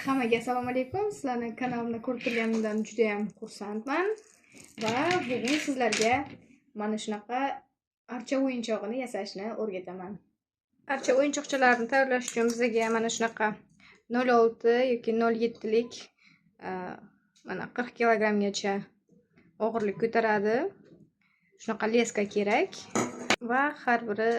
Hammaga assalomu alaykum. Sizlarni kanalimni ko'rib turganimdan juda ham xursandman va bugun sizlarga mana shunaqa archa o'yinchog'ini yasashni o'rgataman. Archa o'yinchoqchalarini tayyorlash uchun bizga mana shunaqa 0.6 yoki 0.7 lik mana 40 kilogrammgacha og'irlik ko'taradi. Shunaqa leska kerak va har biri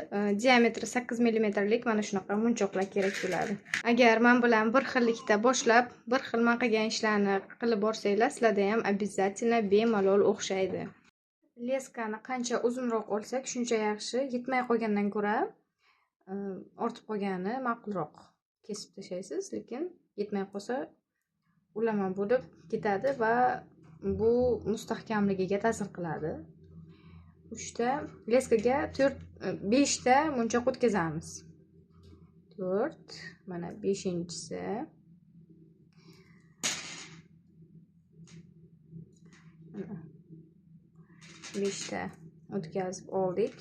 diametri 8 millimetrlik mana shunaqa munchoqlar kerak bo'ladi. Agar men bilan bir xillikda boshlab, bir xil men qilgan ishlarni qilib borsanglar, sizlarda ham обязательно bemalol o'xshaydi. Leskani qancha uzunroq olsak, shuncha yaxshi. Yetmay qolgandan ko'ra ortib qolgani ma'qulroq. Kesib tashlaysiz, lekin yetmay qolsa ulama bo'lib ketadi va bu mustahkamligiga ta'sir qiladi. 3 ta leskaga 4 5 ta munchoq o'tkazamiz. 4 mana 5-inchisi. Mana 5 ta o'tkazib oldik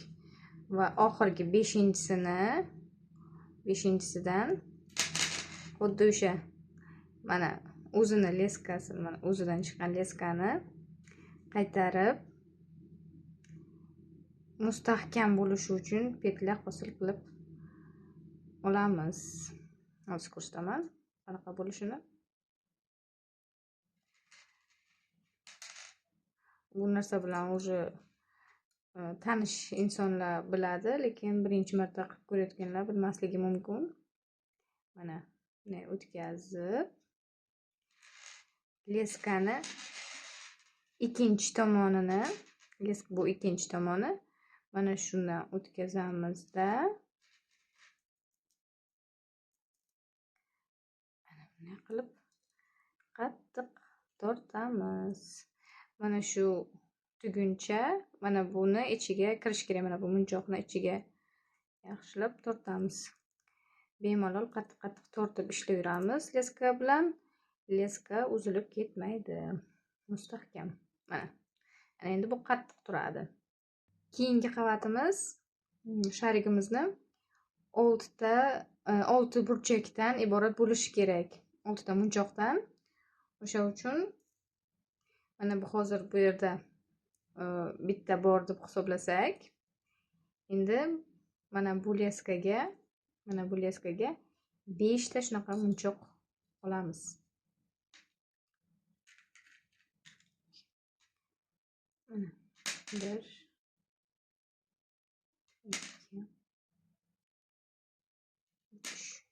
va oxirgi 5-inchisidan xuddi o'sha mana o'zini leskasi, mana o'zidan chiqqan leskani qaytarib mustahkam bo'lishi uchun petla hosil qilib olamiz. Hozir ko'rsataman qanaqa bo'lishini. Bu narsa bilan уже tanish insonlar biladi, lekin birinchi marta qilib ko'rayotganlar bilmasligi mumkin. Mana bunday o'tkazib leskani ikkinchi tomonini, lesk bu ikkinchi tomoni, mana shundan o'tkazamizda. Mana bunday qilib qattiq tortamiz. Mana shu tuguncha mana buni ichiga kirish kerak, mana bu munchoqni ichiga yaxshilab tortamiz. Bemalol qattiq-qattiq tortib ishlayveramiz leska bilan. Leska uzilib ketmaydi. Mustahkam. Mana. Ana endi bu qattiq turadi. Keyingi qavatimiz sharigimizni 6 burchakdan iborat bo'lishi kerak. 6 ta munchoqdan. O'sha uchun mana bu hozir bu yerda bitta bor deb hisoblasak, endi mana bu leskaga 5 ta shunaqa munchoq olamiz. Mana 1 2 3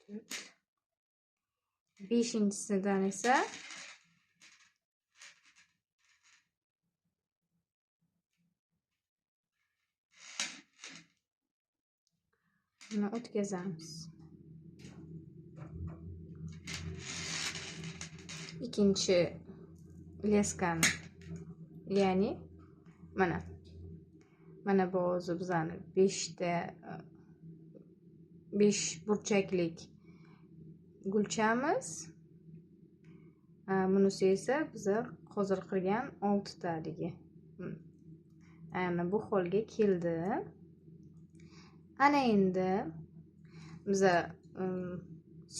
4 5-inchisidan esa buni o'tkazamiz. Ikkinchi leskani, ya'ni mana bu o'zi bizani 5 burchaklik gulchamiz. Bunisi esa biza hozir qilgan 6 taligi. Ana bu holga keldi. Ana endi biza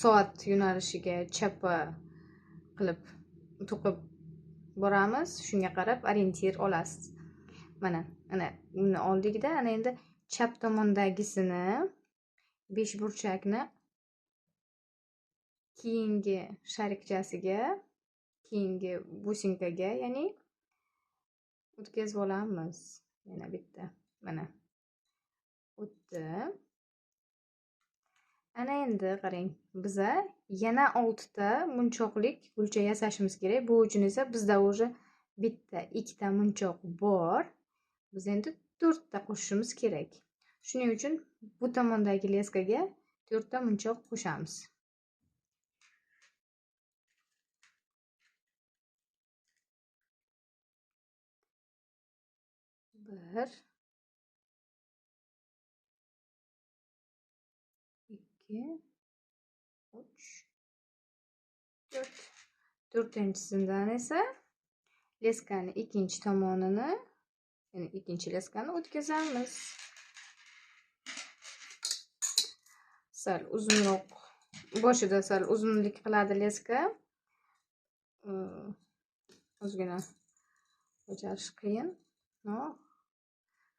soat yo'nalishiga chapa qilib to'qib boramiz. Shunga qarab orientir olasiz. Mana, ana buni oldikda, ana endi chap tomondagisini 5 burchakni keyingi sharikchasiga, keyingi businkaga, ya'ni o'tkazib olamiz. Yana bitta mana o'tdi. Ana endi qarang, biza yana 6 ta munchoqlik gulcha yasashimiz kerak. Bu uchun esa bizda уже bitta, ikkita munchoq bor. Biz endi 4 ta qo'shishimiz kerak. Shuning uchun bu tomondagi leskaga 4 ta munchoq qo'shamiz. 1 2 3 4. 4-inchisidan esa leskani ikkinchi tomonini, ya'ni ikkinchi leskani o'tkazamiz. Sal uzunroq, boshida sal uzunlik qiladi leska. Ozgina bajarish qiyin, no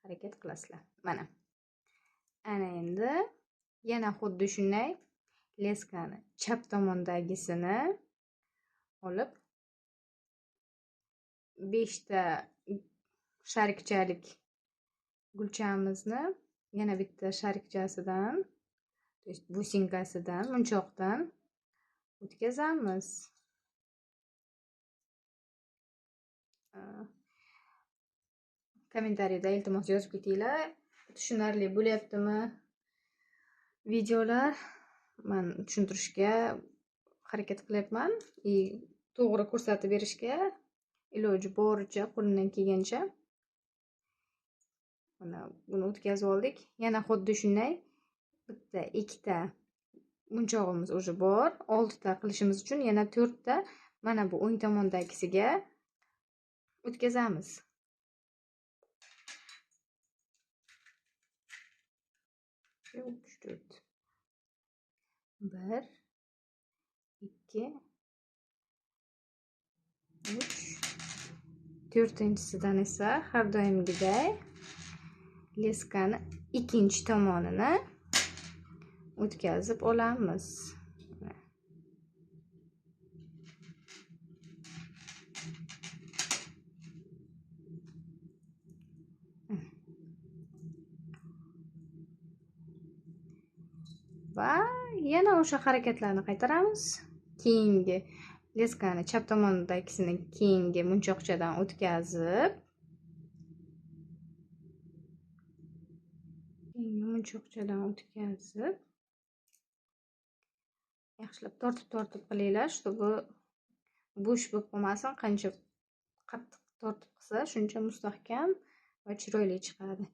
harakat qilasizlar. Mana. Ana endi yana xuddi shunday leskani chap tomondagisini olib 5 ta sharikchalik gulchamizni yana bitta sharikchasidan, то есть businkasidan, munchoqdan o'tkazamiz. Kommentariyada iltimos yozib ketinglar, tushunarli bo'lyaptimi videolar? Men tushuntirishga harakat qilyapman и to'g'ri ko'rsatib berishga iloji boricha qo'limdan kelgancha. Mana buni o'tkazib oldik. Yana xuddi shunday bitta, ikkita munchog'imiz уже bor. 6 ta qilishimiz uchun yana 4 ta mana bu o'ng tomondagisiga o'tkazamiz. 3, 4. 1, 2, 3. 4-inchisidan esa har doimgiday leskani ikkinchi tomonini o'tkazib olamiz. Va yana o'sha harakatlarni qaytaramiz. Keyingi leskani chap tomondagisini keyingi munchoqchadan o'tkazib, yaxshilab tortib-tortib qilinglar, чтобы bo'sh bo'lib qolmasin. Qancha qattiq tortib qilsa, shuncha mustahkam va chiroyli chiqadi.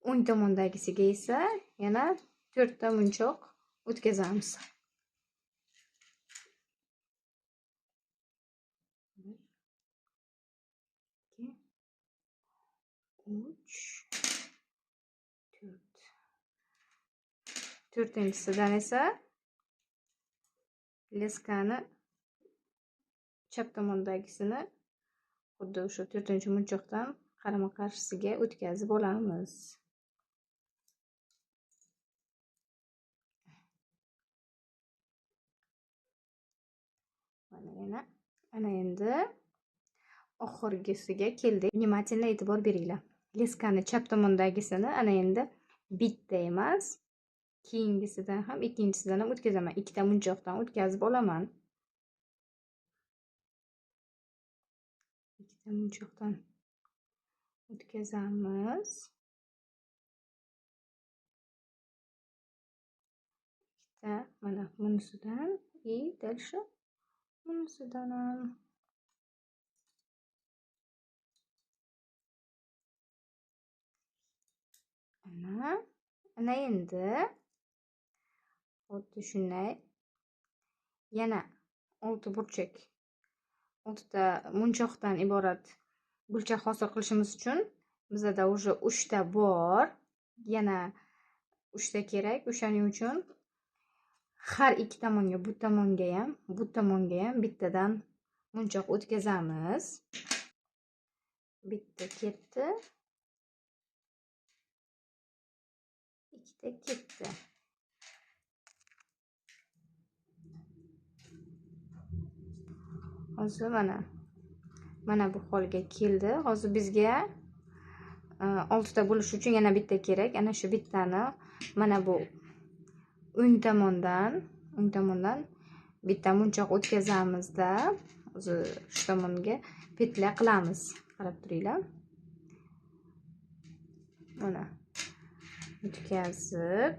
O'ng tomondagisiga esa yana 4 ta munchoq o'tkazamiz. 1, 2, 3, 4. 4-inchisidan esa leskani chap tomondagisini xuddi o'sha 4-munchoqdan qarama-qarshisiga o'tkazib olamiz. Mana yana, ana endi oxirgisiga keldik. Внимательно e'tibor beringlar. Leskani chap tomondagisini ana endi bitta emas, keyingisidan ham, ikkinchisidan ham o'tkazaman. Ikkita munchoqdan o'tkazib olaman. Ikkita munchoqdan o'tkazamiz. Ikkita mana bunisidan и дальше bunisidan ham. Ana endi xuddi shunday yana 6 burchak, 6 ta munchoqdan iborat gulcha hosil qilishimiz uchun bizada уже 3 ta bor, yana 3 ta kerak. O'shaning uchun har ikki tomonga, bu tomonga ham, bu tomonga ham bittadan munchoq o'tkazamiz. Bitta ketdi, ikkita ketdi. Hozir mana bu holga keldi. Hozir bizga 6 ta bo'lishi uchun yana bitta kerak. Ana shu bittani mana bu o'ng tomondan bitta munchoq o'tkazamizda, o'zi shu tomonga petla qilamiz. Qarab turinglar. Mana o'tkazib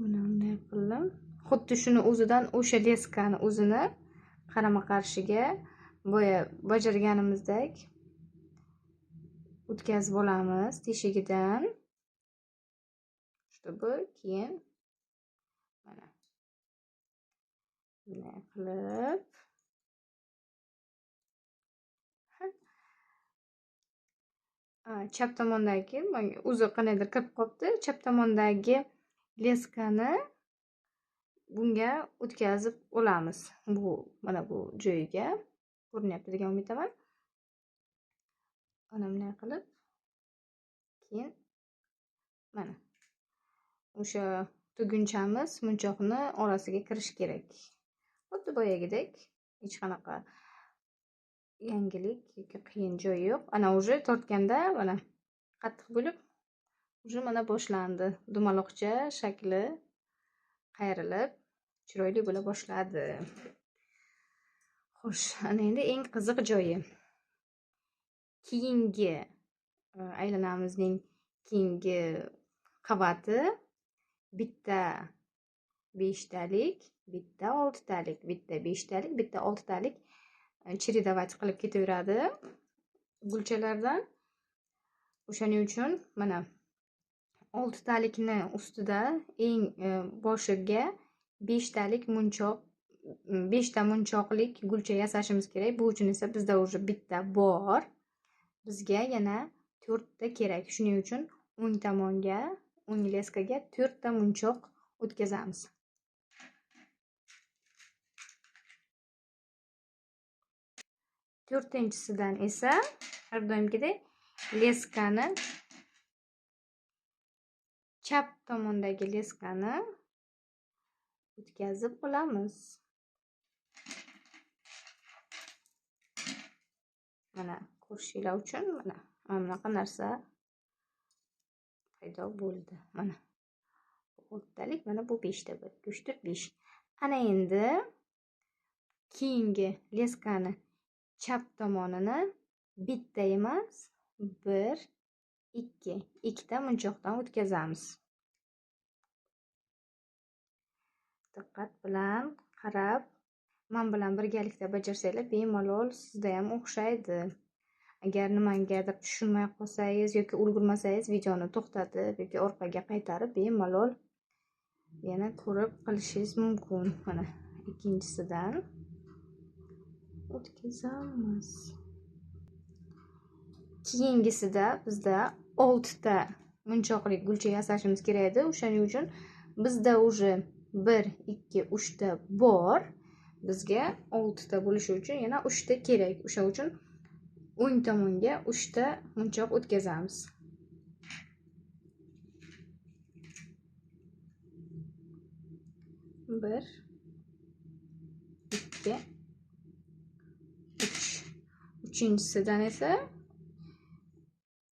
mana bunday qildim. Xuddi shuni o'zidan o'sha leskani o'zini qarama-qarshiga boya bajarganimizdek o'tkazib olamiz teshigidan, чтобы keyin mana bunday qilib chap tomondagi o'zi qandaydir kirib qolibdi. Chap tomondagi Leskani bunga o'tkazib olamiz. Bu mana bu joyiga ko'rinyapti degan umiddaman. Mana bunday qilib keyin mana o'sha tugunchamiz munchoqni orasiga kirishi kerak. Xuddi boyagidek hech qanaqa yangilik yoki qiyin joyi yo'q. Ana уже tortganda mana qattiq bo'lib уже mana boshlandi. Dumaloqcha shakli qayrilib chiroyli bo'la boshladi. Xo'sh, ana endi eng qiziq joyi. Keyingi aylanamizning keyingi qavati bitta beshtalik, bitta oltitalik, bitta beshtalik, bitta oltitalik чередовать qilib ketaveradi gulchalardan. O'shaning uchun mana oltitalikni ustida eng boshiga beshtalik munchoq, beshta munchoqlik gulcha yasashimiz kerak. Bu uchun esa bizda уже bitta bor. Bizga yana 4ta kerak. Shuning uchun o'ng tomonga, o'ng leskaga 4ta munchoq o'tkazamiz. To'rtinchisidan esa har doimgidek leskani chap tomondagi leskani o'tkazib olamiz. Mana ko'rishinglar uchun mana bunaqa narsa paydo bo'ldi. Mana oltitalik, mana bu 5ta, 1, 2, 3, 4, 5. Ana endi keyingi leskani chap tomonini bitta emas, 1, 2, ikkita munchoqdan o'tkazamiz. Diqqat bilan qarab, men bilan birgalikda bajarsanglar bemalol sizda ham o'xshaydi. Agar nimagadir tushunmay qolsangiz yoki ulgurmasangiz videoni to'xtatib yoki orqaga qaytarib bemalol yana ko'rib qilishingiz mumkin. Mana ikkinchisidan o'tkazamiz. Keyingisida bizda 6 ta munchoqlik gulcha yasashimiz kerak edi. O'shaning uchun bizda уже 1, 2, 3 ta bor. Bizga 6 ta bo'lishi uchun yana 3 ta kerak. O'sha uchun o'ng tomonga 3 ta munchoq o'tkazamiz. 1, 2, 3. Uchinchisidan esa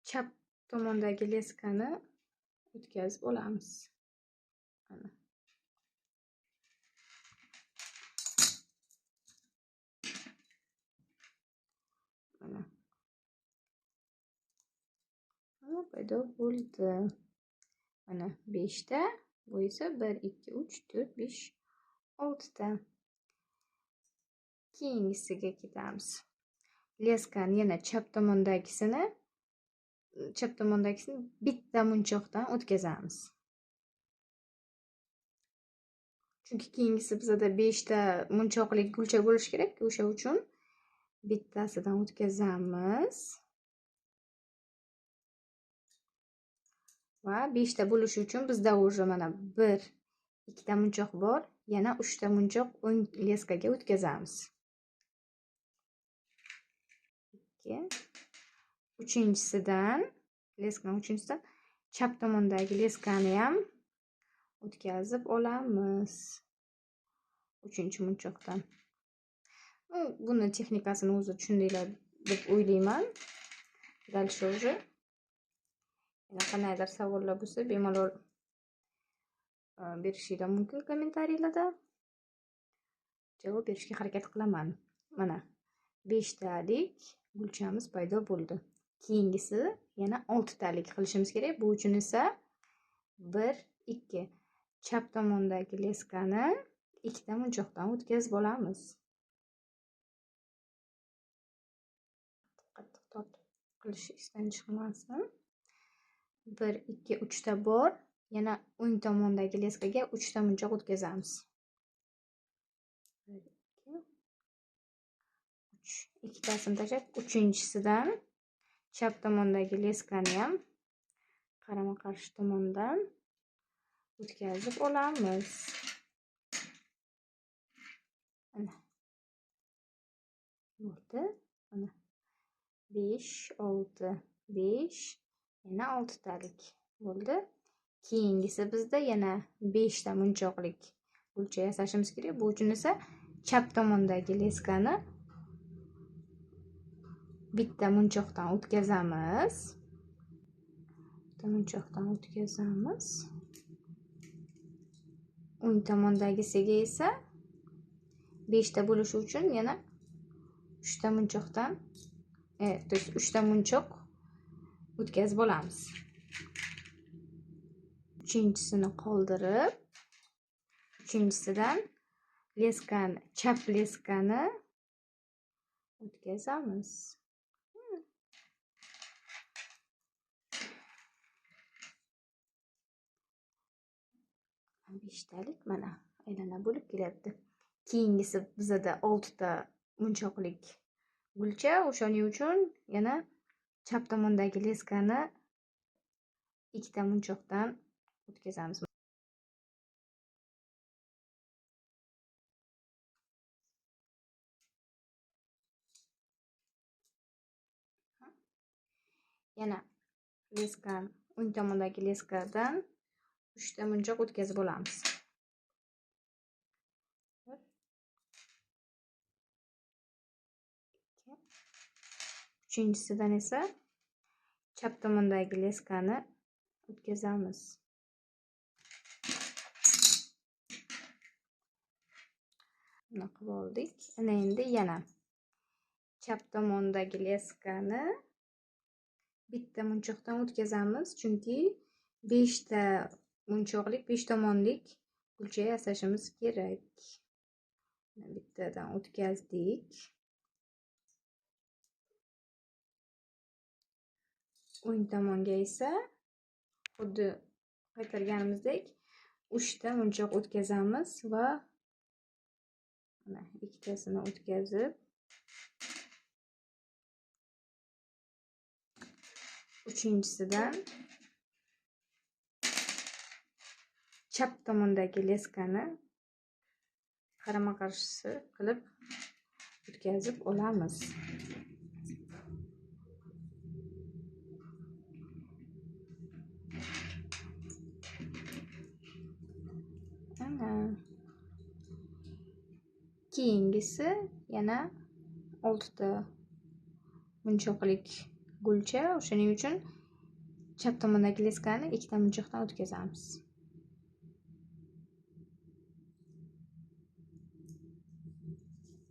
chap tomondagi leskani o'tkazib olamiz. Mana. Mana. Mana paydo bo'ldi. Mana 5 ta, bu esa 1, 2, 3, 4, 5, 6 ta. Keyingisiga ketamiz. Leskani yana chap tomondagisini bitta munchoqdan o'tkazamiz. Chunki keyingisi bizada 5 ta munchoqlik gulcha bo'lishi kerak, o'sha uchun bittasidan o'tkazamiz. Va 5 ta bo'lishi uchun bizda уже mana 1, 2 ta munchoq bor, yana 3 ta munchoq o'ng leskaga o'tkazamiz. 2, uchinchisidan, leskani uchinchisidan chap tomondagi leskani ham o'tkazib olamiz. Uchinchi munchoqdan. Buni texnikasini o'zi tushundinglar deb o'ylayman. Дальше уже yana qandaydir savollar bo'lsa bemalol berishinglar mumkin kommentariylarda. Javob berishga harakat qilaman. Mana 5 talik gulchamiz paydo bo'ldi. Keyingisi yana 6 talik qilishimiz kerak. Bu uchun esa 1, 2 chap tomondagi leskani 2 ta munchoqdan o'tkazib olamiz. Qattiq tortib qilish esdan chiqmasin. 1, 2, 3 ta bor. Yana o'ng tomondagi leskaga 3 ta munchoq o'tkazamiz. 1, 2, 3. Ikkitasini tashlab, uchinchisidan chap tomondagi leskani ham qarama-qarshi tomondan o'tkazib olamiz. Mana. Bo'ldi. Mana 5, 6, 5, yana 6 talik bo'ldi. Keyingisi bizda yana 5 ta munchoqlik gulcha yasashimiz kerak. Bu uchun esa chap tomondagi leskani bitta munchoqdan o'tkazamiz. Bitta munchoqdan o'tkazamiz. O'ng tomondagisiga esa 5 ta bo'lishi uchun yana 3 ta munchoqdan, to есть 3 ta munchoq o'tkazib olamiz. Uchinchisini qoldirib, uchinchisidan leskani, chap leskani o'tkazamiz. Beshtalik mana aylana bo'lib kelyapti. Keyingisi bizada 6 ta munchoqlik gulcha, o'shaning uchun yana chap tomondagi leskani 2 ta munchoqdan o'tkazamiz. Yana leskani o'ng tomondagi leskadan 3 ta munchoq o'tkazib olamiz. Uchinchisidan esa chap tomondagi leskani o'tkazamiz. Buni qilib oldik. Ana endi yana chap tomondagi leskani bitta munchoqdan o'tkazamiz, chunki 5 ta munchoqlik, 5 tomonlik gulcha yasashimiz kerak. Bittadan o'tkazdik. O'ng tomonga esa xuddi qaytarganimizdek 3 ta munchoq o'tkazamiz va mana ikkitasini o'tkazib, uchinchisidan chap tomondagi leskani qarama-qarshisi qilib o'tkazib olamiz. Ana. Keyingisi yana 6 ta munchoqlik gulcha, o'shaning uchun chap tomondagi leskani 2 ta munchoqdan o'tkazamiz.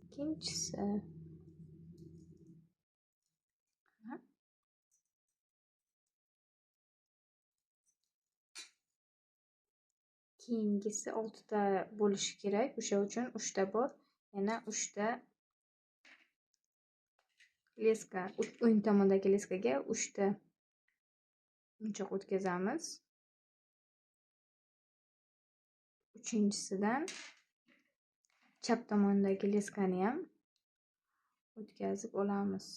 Ikkinchisi. Keyingisi 6 ta bo'lishi kerak, o'sha uchun 3 ta bor. Yana 3 ta leska, o'ng tomondagi leskaga 3 ta munchoq o'tkazamiz. Uchinchisidan chap tomondagi leskani ham o'tkazib olamiz.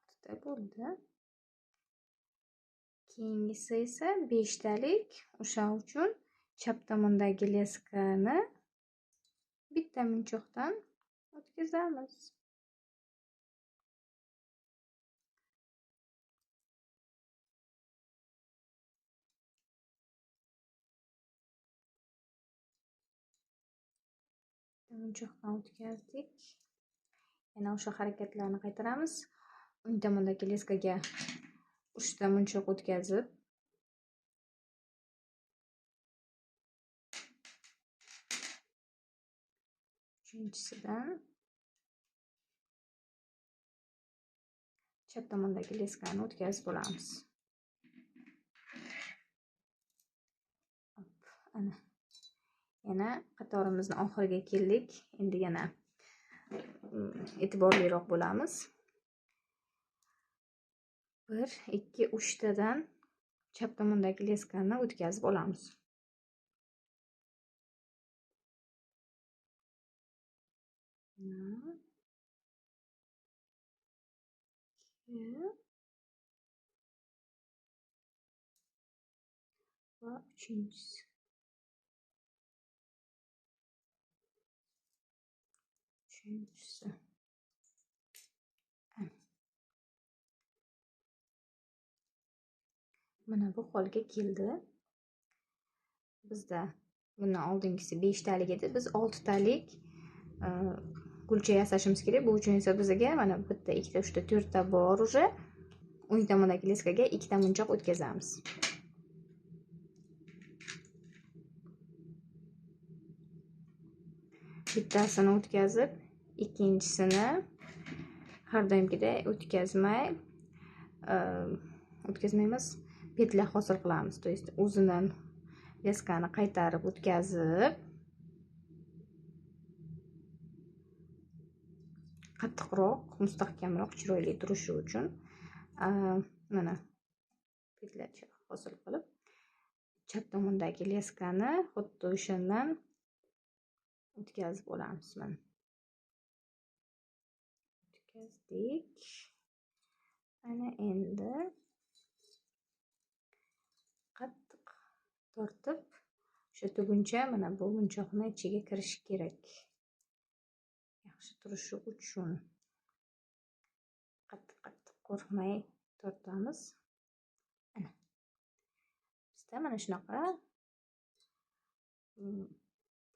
Oltita bo'ldi. Keyingisi esa 5 talik, o'sha uchun chap tomondagi leskani bitta munchoqdan o'tkazamiz. Munchoqdan o'tkazdik. Yana o'sha harakatlarni qaytaramiz. O'ng tomondagi leskaga 3 ta munchoq o'tkazib, uchinchisidan chap tomondagi leskani o'tkazib olamiz. Ana. Yana qatorimizni oxiriga keldik. Endi yana e'tiborliroq bo'lamiz. 1, 2, 3 tadan chap tomondagi leskani o'tkazib olamiz. Ikkinchisi va uchinchisi. Uchinchisi. Mana bu holga keldi. Bizda bundan oldingisi 5 talik edi. Biz 6 talik gulcha yasashimiz kerak. Bu uchun esa bizga mana 1 ta, 2 ta, 3 ta, 4 ta bor уже. O'ng tomondagi leskaga 2 ta munchoq o'tkazamiz. Bittasini o'tkazib, ikkinchisini har doimgidek o'tkazmaymiz, petla hosil qilamiz. To есть o'zidan leskani qaytarib o'tkazib, qattiqroq, mustahkamroq, chiroyli turishi uchun mana petlacha hosil qilib, chap tomondagi leskani xuddi o'shandan o'tkazib olamiz. Mana o'tkazdik. Ana endi qattiq tortib o'sha tuguncha mana bu munchoqni ichiga kirishi kerak. Yaxshi turishi uchun qattiq-qattiq qo'rqmay tortamiz. Ana. Bizda mana shunaqa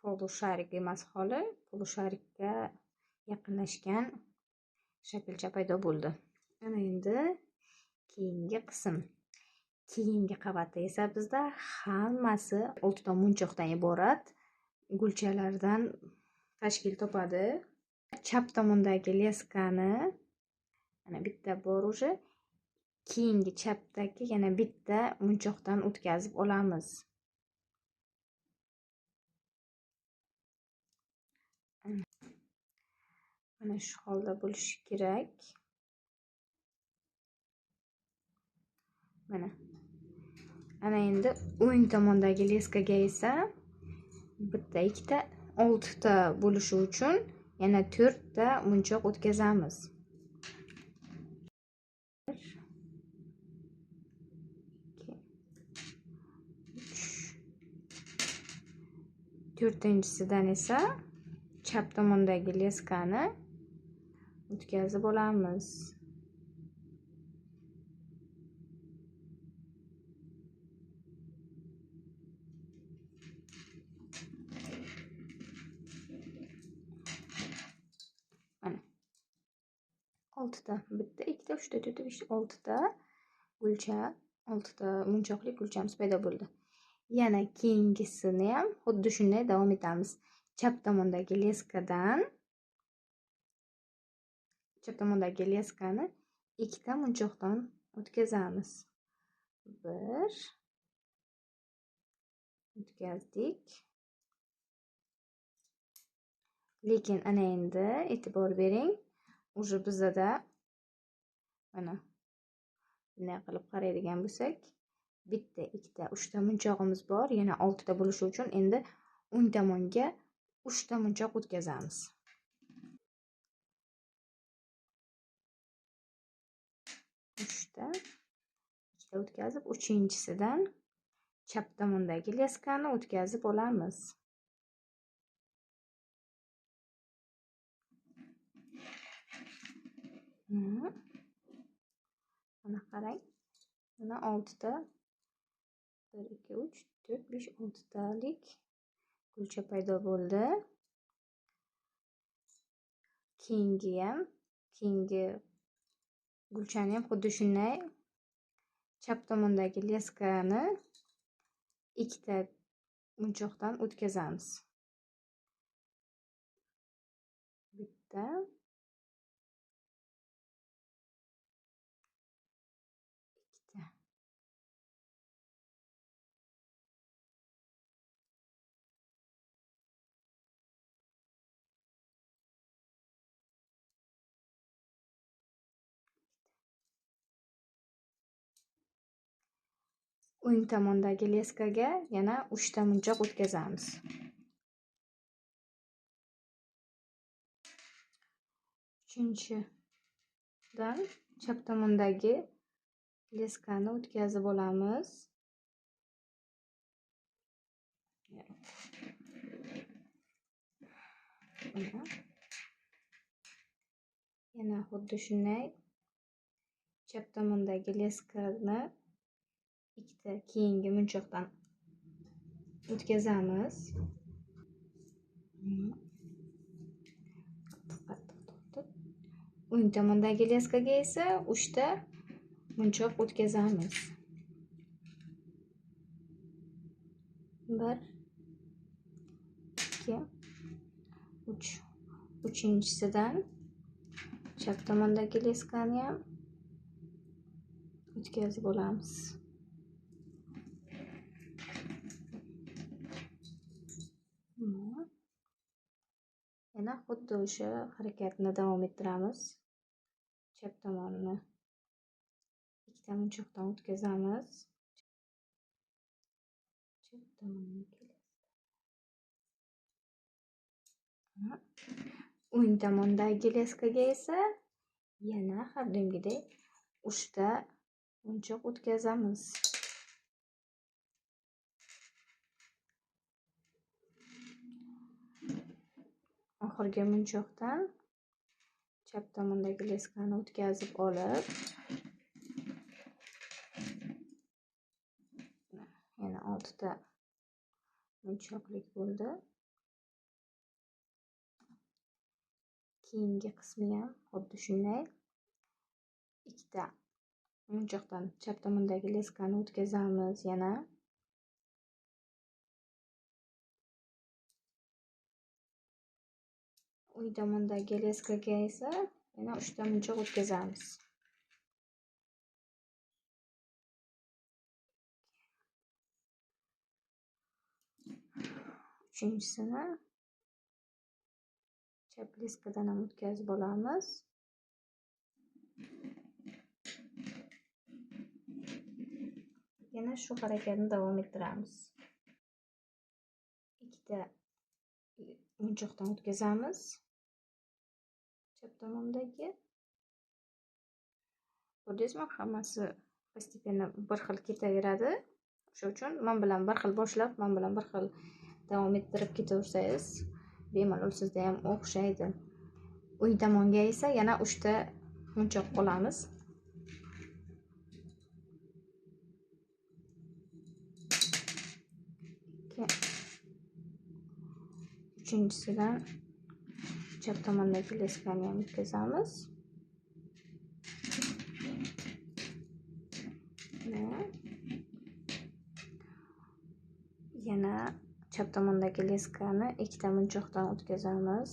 polusharik emas holi, polusharikka yaqinlashgan shaklcha paydo bo'ldi. Ana endi keyingi qism. Keyingi qavatda esa bizda hammasi 6 ta munchoqdan iborat gulchalardan tashkil topadi. Chap tomondagi leskani mana bitta bor уже. Keyingi chapdagi yana bitta munchoqdan o'tkazib olamiz. Mana shu holda bo'lishi kerak. Mana. Ana endi o'ng tomondagi leskaga esa bitta, ikkita, 6 ta bo'lishi uchun yana 4 ta munchoq o'tkazamiz. 1 2 3. To'rtinchisidan esa chap tomondagi leskani o'tkazib olamiz. Mana 6 ta, bitta, ikkita, uchta, to'rtta, beshta, 6 ta gulcha, 6 ta munchoqli gulchamiz paydo bo'ldi. Yana keyingisini ham xuddi shunday davom etamiz. Chap tomondagi leskadan chap tomondagi leskani 2 ta munchoqdan o'tkazamiz. 1 o'tkazdik. Lekin ana endi e'tibor bering, уже bizada mana bunday qilib qaraydigan bo'lsak, bitta, ikkita, uchta munchog'imiz bor. Yana 6 ta bo'lishi uchun endi o'ng tomonga 3 ta munchoq o'tkazamiz. 3 ta, ikkita o'tkazib, uchinchisidan chap tomondagi leskani o'tkazib olamiz. Mana qarang. Mana 6 ta 1 2 3 4 5 6 talik gulcha paydo bo'ldi. Keyingi gulchani ham xuddi shunday chap tomondagi leskani ikkita munchoqdan o'tkazamiz. Bitta, ikkita. O'ng tomondagi leskaga yana 3 ta munchoq o'tkazamiz. Uchinchi chap tomondagi leskani o'tkazib olamiz. Yana xuddi shunday chap tomondagi leskani ikkita keyingi munchoqdan o'tkazamiz. Qattiq tortib. O'ng tomondagi leskaga esa 3 ta munchoq o'tkazamiz. 1 2 3. Uchinchisidan chap tomondagi leskani ham o'tkazib olamiz. Yana xuddi o'sha harakatni davom ettiramiz. Chap tomonni ikkita munchoqdan o'tkazamiz. Chap tomonni o'ng tomondagi leskaga esa yana har doimgidek 3 ta munchoq o'tkazamiz. Oxirgi munchoqdan chap tomondagi leskani o'tkazib olib, yana 6 ta munchoqlik bo'ldi. Keyingi qismi ham xuddi shunday ikkita munchoqdan chap tomondagi leskani o'tkazamiz yana. O'ng tomondagi leskaga esa yana 3 ta munchoq o'tkazamiz. Uchinchisini chap leskadan ham o'tkazib olamiz. Yana shu harakatni davom ettiramiz. Ikkita munchoqdan o'tkazamiz chap tomondagi. Ko'rdingizmi, hammasi постепенно bir xil ketaveradi. O'sha uchun men bilan bir xil boshlab, men bilan bir xil davom ettirib ketaversangiz, bemalol sizda ham o'xshaydi. O'ng tomonga esa yana 3 ta munchoq olamiz. Uchinchisidan chap tomondagi leskani ham o'tkazamiz. Yana chap tomondagi leskani ikkita munchoqdan o'tkazamiz.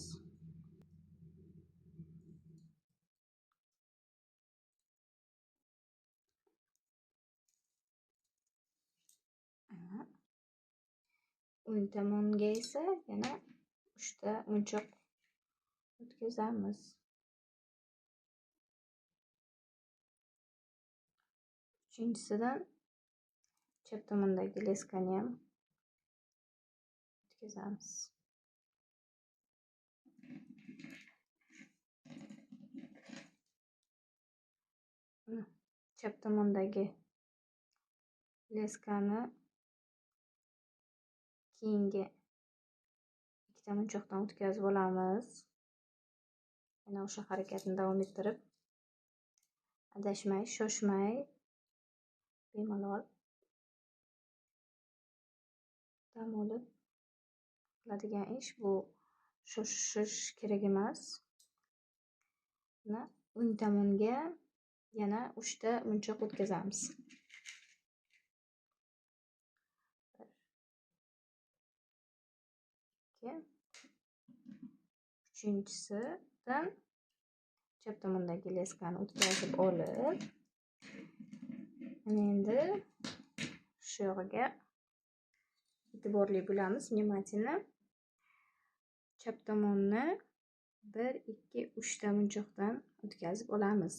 O'ng tomonga esa yana 3 ta munchoq o'tkazamiz. Uchinchisidan chap tomondagi leskani ham o'tkazamiz. Chap tomondagi leskani keyingi ikkita munchoqdan o'tkazib olamiz. Yana o'sha harakatni davom ettirib, adashmay, shoshmay, bemalol dam olib qiladigan ish bu. Shoshish kerak emas. O'ng tomonga yana 3 ta munchoq o'tkazamiz. 1 2 Uchinchisidan chap tomondagi leskani o'tkazib olib, mana endi shu yog'iga e'tiborli bo'lamiz, внимательно. Chap tomonni 1 2 3 ta munchoqdan o'tkazib olamiz.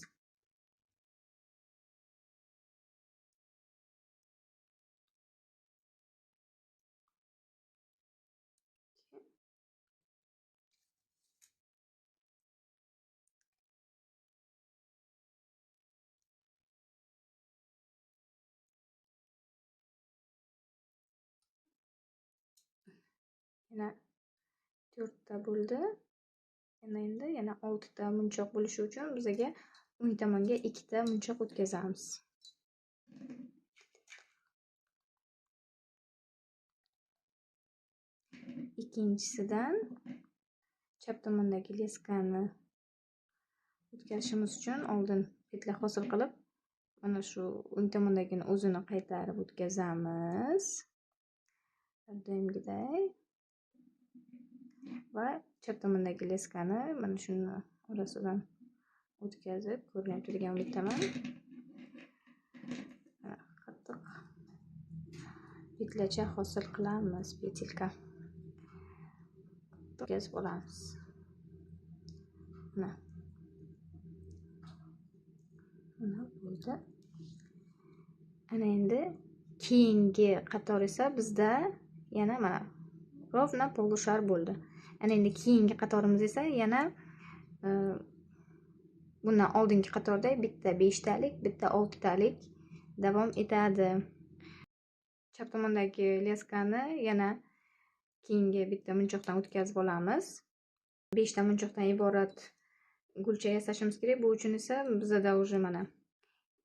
Yana 4 ta bo'ldi. Yana endi yana 6 ta munchoq bo'lishi uchun bizaga o'ng tomonga 2 ta munchoq o'tkazamiz. Ikkinchisidan chap tomondagi leskani o'tkazishimiz uchun oldin petla hosil qilib, mana shu o'ng tomondagini o'zini qaytarib o'tkazamiz. Har doimgiday. Va chap tomondagi leskani mana shuni orasidan o'tkazib, ko'rinib turgan umiddaman. Qattiq petlacha hosil qilamiz, petelka. O'tkazib olamiz. Mana. Mana bo'ldi. Ana endi keyingi qator esa bizda yana mana ровно полушар bo'ldi. Ana endi keyingi qatorimiz esa yana bundan oldingi qatorda bitta 5 talik, bitta 6 talik davom etadi. Chap tomondagi leskani yana keyingi bitta munchoqdan o'tkazib olamiz. 5 ta munchoqdan iborat gulcha yasashimiz kerak. Bu uchun esa bizda уже mana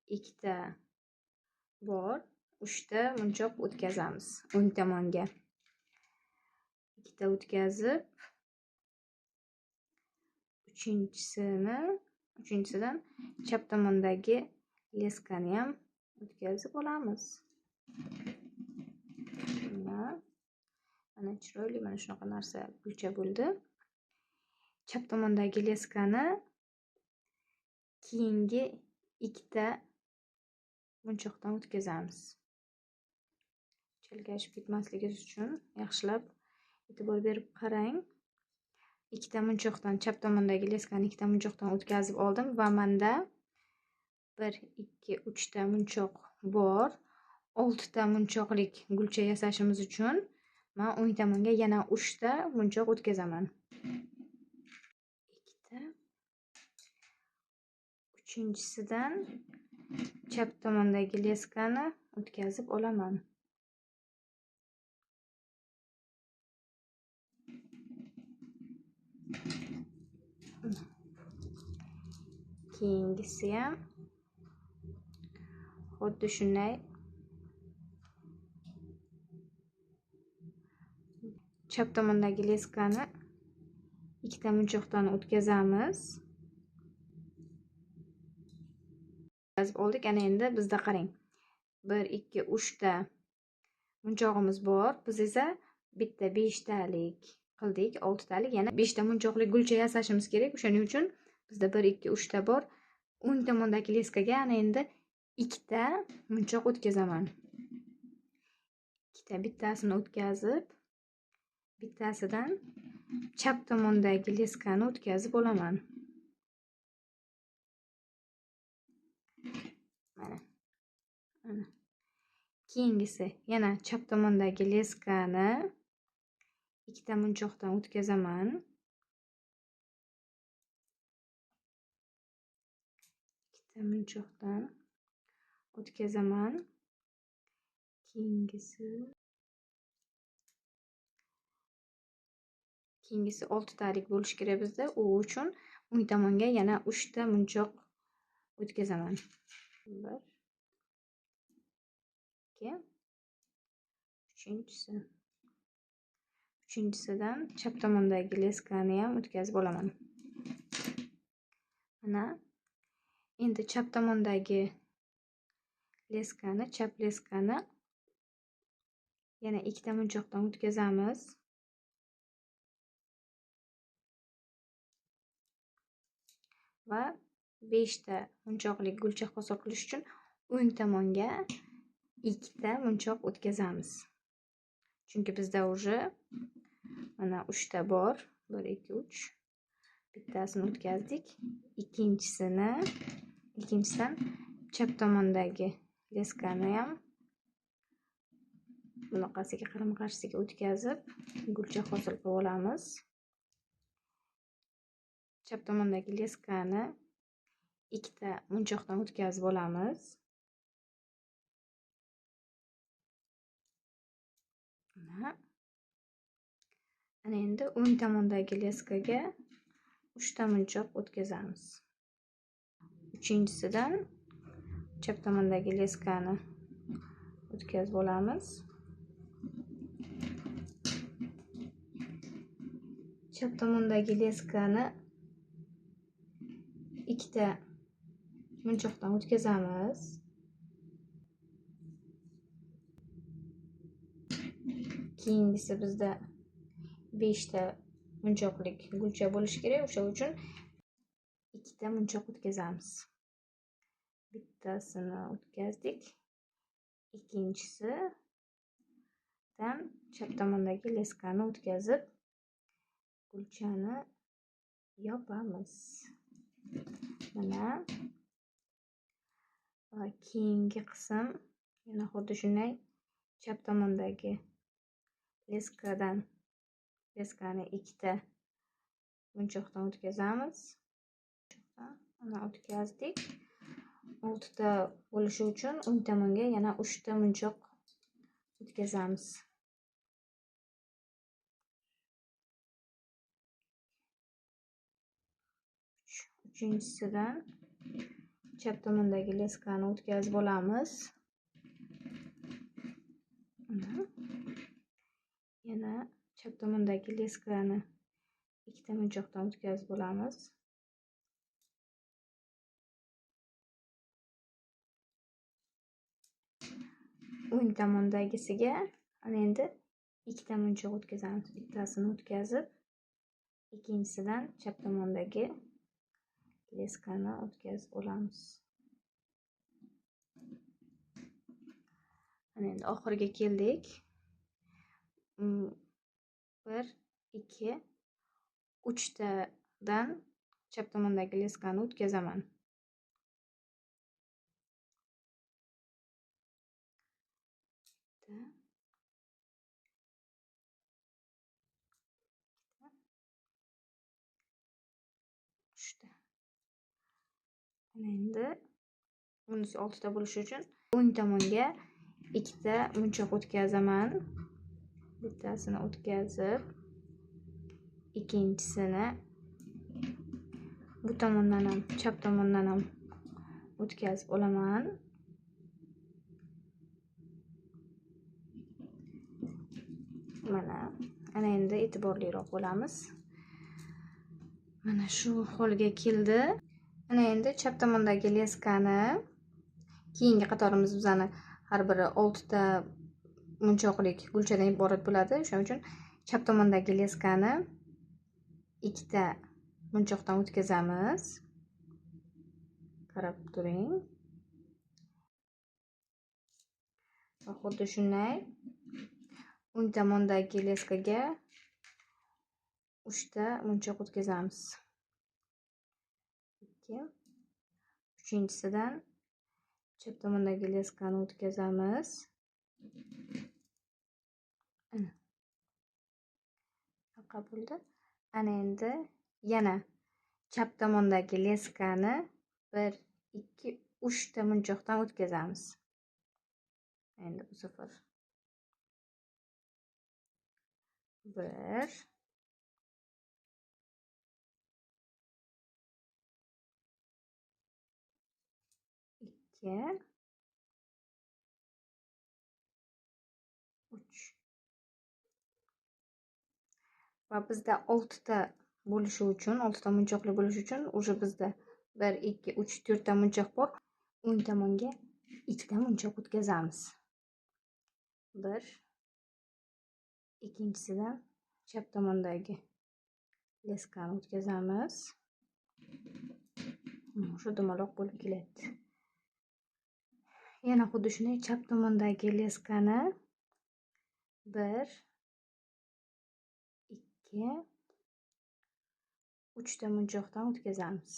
2 ta bor, 3 ta munchoq o'tkazamiz o'ng tomonga. 2 ta o'tkazib, uchinchisidan chap tomondagi leskani ham o'tkazib olamiz. Mana chiroyli mana shunaqa narsa gulcha bo'ldi. Chap tomondagi leskani keyingi 2 ta munchoqdan o'tkazamiz. Chalkashib ketmasligi uchun yaxshilab e'tibor berib qarang. 2 ta munchoqdan chap tomondagi leskani 2 ta munchoqdan o'tkazib oldim va menda 1, 2, 3 ta munchoq bor. 6 ta munchoqlik gulcha yasashimiz uchun men o'ng tomonga yana 3 ta munchoq o'tkazaman. 2 ta. Uchinchisidan chap tomondagi leskani o'tkazib olaman. Keyingisi ham xuddi shunday chap tomondagi leskani 2 ta munchoqdan o'tkazamiz. O'tkazib oldik. Ana endi bizda qarang. 1, 2, 3 ta munchog'imiz bor. Biz esa bitta 5 talik qildik, 6 talik, yana 5 ta munchoqli gulcha yasashimiz kerak. O'shaning uchun bizda 1, 2, 3 ta bor. O'ng tomondagi leskaga ana endi 2 ta munchoq o'tkazaman. 2 ta, bittasini o'tkazib, bittasidan chap tomondagi leskani o'tkazib olaman. Mana. Mana. Keyingisi yana chap tomondagi leskani 2 ta munchoqdan o'tkazaman. 2 ta munchoqdan o'tkazaman. Keyingisi 6 talik bo'lishi kerak bizda. U uchun o'ng tomonga yana 3 ta munchoq o'tkazaman. 1, 2, uchinchisi. Uchinchisidan chap tomondagi leskani ham o'tkazib olaman. Mana endi chap tomondagi leskani, chap leskani yana 2 ta munchoqdan o'tkazamiz. Va 5 ta munchoqli gulcha hosil qilish uchun o'ng tomonga 2 ta munchoq o'tkazamiz. Chunki bizda уже mana 3 ta bor. 1, 2, 3. Bittasini o'tkazdik. Ikkinchisidan chap tomondagi leskani ham bunaqasiga qarama-qarshisiga o'tkazib gulcha hosil qilib olamiz. Chap tomondagi leskani 2 ta munchoqdan o'tkazib olamiz. Mana. Ana endi o'ng tomondagi leskaga 3 ta munchoq o'tkazamiz. Uchinchisidan chap tomondagi leskani o'tkazib olamiz. Chap tomondagi leskani 2 ta munchoqdan o'tkazamiz. Keyingisi bizda 5 ta munchoqlik gulcha bo'lishi kerak. O'sha uchun 2 ta munchoq o'tkazamiz. Bittasini o'tkazdik. Ikkinchisidan chap tomondagi leskani o'tkazib gulchani yopamiz. Mana va keyingi qism yana xuddi shunday chap tomondagi leskadan leskani 2 ta munchoqdan o'tkazamiz. Mana o'tkazdik. 6 ta bo'lishi uchun o'ng tomonga yana 3 ta munchoq o'tkazamiz. Uchinchisidan chap tomondagi leskani o'tkazib olamiz. Yana chap tomondagi leskani 2 ta munchoqdan o'tkazib olamiz. O'ng tomondagisiga ana endi 2 ta munchoq o'tkazamiz. Bittasini o'tkazib, ikkinchisidan chap tomondagi leskani o'tkazib olamiz. Ana endi oxiriga keldik. 1, 2, 3 tadan chap tomondagi leskani o'tkazaman. Ana endi bunisi 6 ta bo'lishi uchun o'ng tomonga 2 ta munchoq o'tkazaman. Bittasini o'tkazib, ikkinchisini bu tomondan ham, chap tomondan ham o'tkazib olaman. Mana, ana endi e'tiborliroq bo'lamiz. Mana shu holga keldi. Ana endi chap tomondagi leskani keyingi qatorimiz bizani har biri 6 ta munchoqlik gulchadan iborat bo'ladi. Shuning uchun chap tomondagi leskani 2 ta munchoqdan o'tkazamiz. Qarab turing. Va xuddi shunday o'ng tomondagi leskaga 3 ta munchoq o'tkazamiz. 2, uchinchisidan chap tomondagi leskani o'tkazamiz. Ana. Shunaqa bo'ldi. Ana endi yana chap tomondagi leskani 1, 2, 3 ta munchoqdan o'tkazamiz. Endi bu safar 1, 2, 3. Va bizda 6 ta bo'lishi uchun, 6 ta munchoqli bo'lishi uchun уже bizda 1, 2, 3, 4 ta munchoq bor. O'ng tomonga 2 ta munchoq o'tkazamiz. 1, ikkinchisidan chap tomondagi leskani o'tkazamiz. Shu dumaloq bo'lib keladi. Yana xuddi shunday chap tomondagi leskani 1, 2, 3 ta munchoqdan o'tkazamiz.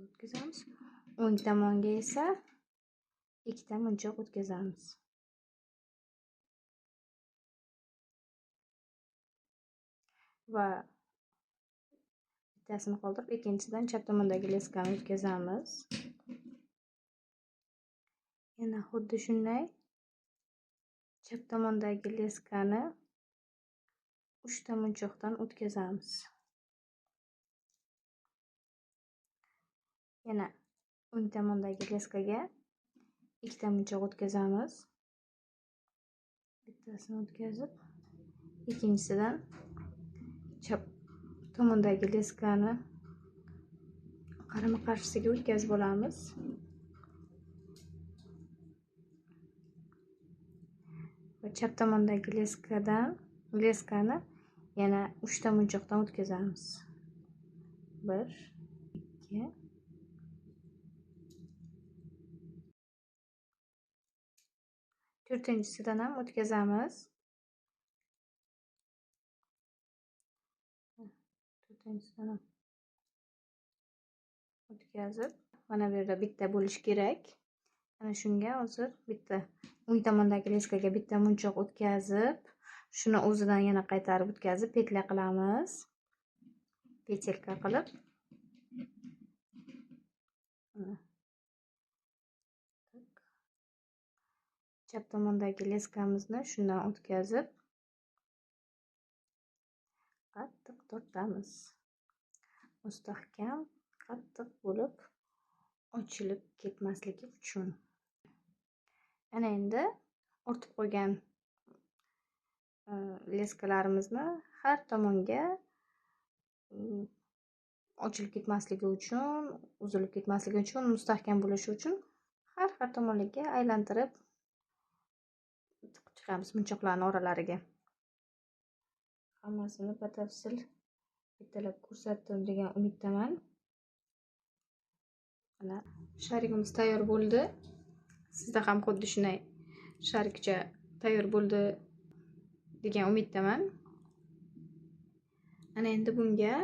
O'tkazamiz. O'ng tomonga esa 2 ta munchoq o'tkazamiz. Va bittasini qoldirib, ikkinchisidan chap tomondagi leskani o'tkazamiz. Yana xuddi shunday chap tomondagi leskani 3 ta munchoqdan o'tkazamiz. Yana o'ng tomondagi leskaga 2 ta munchoq o'tkazamiz. Bittasini o'tkazib, ikkinchisidan chap tomondagi leskani qarama-qarshisiga o'tkazib olamiz. Va chap tomondagi leskani yana 3 ta munchoqdan o'tkazamiz. 1, 2, 4-inchisidan ham o'tkazamiz. 4-inchisidan ham o'tkazib, mana bu yerda bitta bo'lishi kerak. Ana shunga hozir bitta o'ng tomondagi leskaga bitta munchoq o'tkazib, shuni o'zidan yana qaytarib o'tkazib petla qilamiz. Petelka qilib. Mana. Chap tomondagi leskamizni shundan o'tkazib qattiq tortamiz. Mustahkam, qattiq bo'lib ochilib ketmasligi uchun. Ana endi ortib qo'ygan leskalarimizni har tomonga ochilib ketmasligi uchun, uzilib ketmasligi uchun, mustahkam bo'lishi uchun har har tomonlarga aylantirib tiqib chiqamiz munchoqlarning oralariga. Hammasini batafsil bittalab ko'rsatdim degan umiddaman. Mana sharigimiz tayyor bo'ldi. Sizda ham xuddi shunday sharikcha tayyor bo'ldi degan umiddaman. Ana endi bunga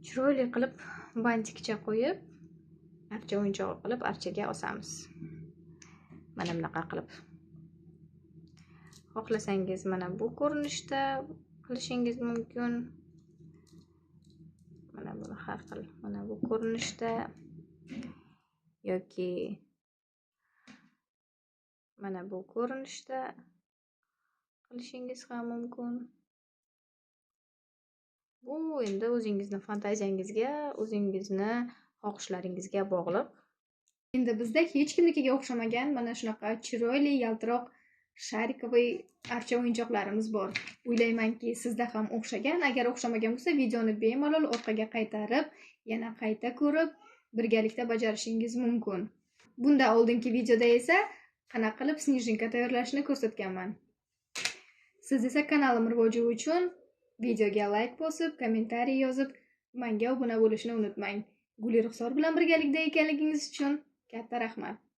chiroyli qilib bantikcha qo'yib, archa o'yinchog'i qilib archaga osamiz. Mana bunaqa qilib. Xohlasangiz mana bu ko'rinishda qilishingiz mumkin. Mana buni har xil, mana bu ko'rinishda yoki mana bu ko'rinishda qilishingiz ham mumkin. Bu endi o'zingizni fantaziyangizga, o'zingizni xohishlaringizga bog'liq. Endi bizda hech kimnikiga o'xshamagan mana shunaqa chiroyli, yaltiroq sharikovый archa o'yinchoqlarimiz bor. O'ylaymanki, sizda ham o'xshagan. Agar o'xshamagan bo'lsa, videoni bemalol orqaga qaytarib, yana qayta ko'rib, birgalikda bajarishingiz mumkin. Bundan oldingi videoda esa qanaqa qilib snijinka tayyorlashni ko'rsatganman. Siz esa kanalim rivoji uchun videoga like bosib, kommentariy yozib, menga obuna bo'lishni unutmang. Guli Ruxsor bilan birgalikda ekanligingiz uchun katta rahmat.